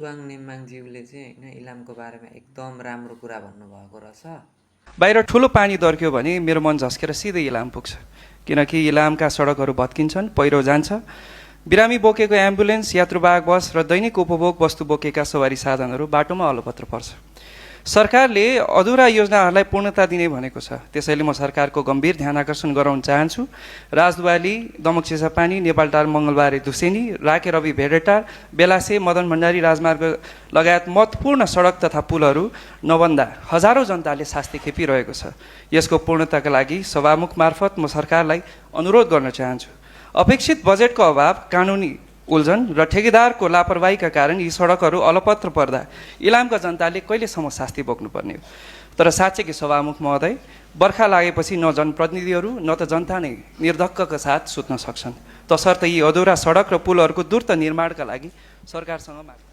सुवाङ नेम्बाङज्यूले चाहिँ होइन इलामको बारेमा एकदम राम्रो कुरा भन्नुभएको रहेछ। बाहिर ठुलो पानी दर्क्यो भने मेरो मन झस्केर सिधै इलाम पुग्छ, किनकि इलामका सडकहरू भत्किन्छन्, पहिरो जान्छ, बिरामी बोकेको एम्बुलेन्स, यात्रुवाहक बस र दैनिक उपभोग वस्तु बोकेका सवारी साधनहरू बाटोमा अलपत्र पर्छ। सरकारले अधुरा योजनाहरूलाई पूर्णता दिने भनेको छ, त्यसैले म सरकारको गम्भीर ध्यान आकर्षण गराउन चाहन्छु। राजदुवाली, दमक चिसापानी, नेपालटार मङ्गलबारे धुसेनी, राके रवि भेडेटार, बेलासे, मदन भण्डारी राजमार्ग लगायत महत्त्वपूर्ण सडक तथा पुलहरू नबन्दा हजारौँ जनताले शास्ति खेपिरहेको छ। यसको पूर्णताका लागि सभामुख मार्फत म सरकारलाई अनुरोध गर्न चाहन्छु। अपेक्षित बजेटको अभाव, कानुनी उल्झन र ठेकेदारको लापरवाहीका कारण यी सडकहरू अलपत्र पर्दा इलामका जनताले कहिलेसम्म शास्ति बोक्नुपर्ने हो। तर साँच्चै कि सभामुख महोदय, बर्खा लागेपछि न जनप्रतिनिधिहरू न त जनता नै निर्धक्कका साथ सुत्न सक्छन्, तसर्थ यी अधुरा सडक र पुलहरूको द्रुत निर्माणका लागि सरकारसँग माग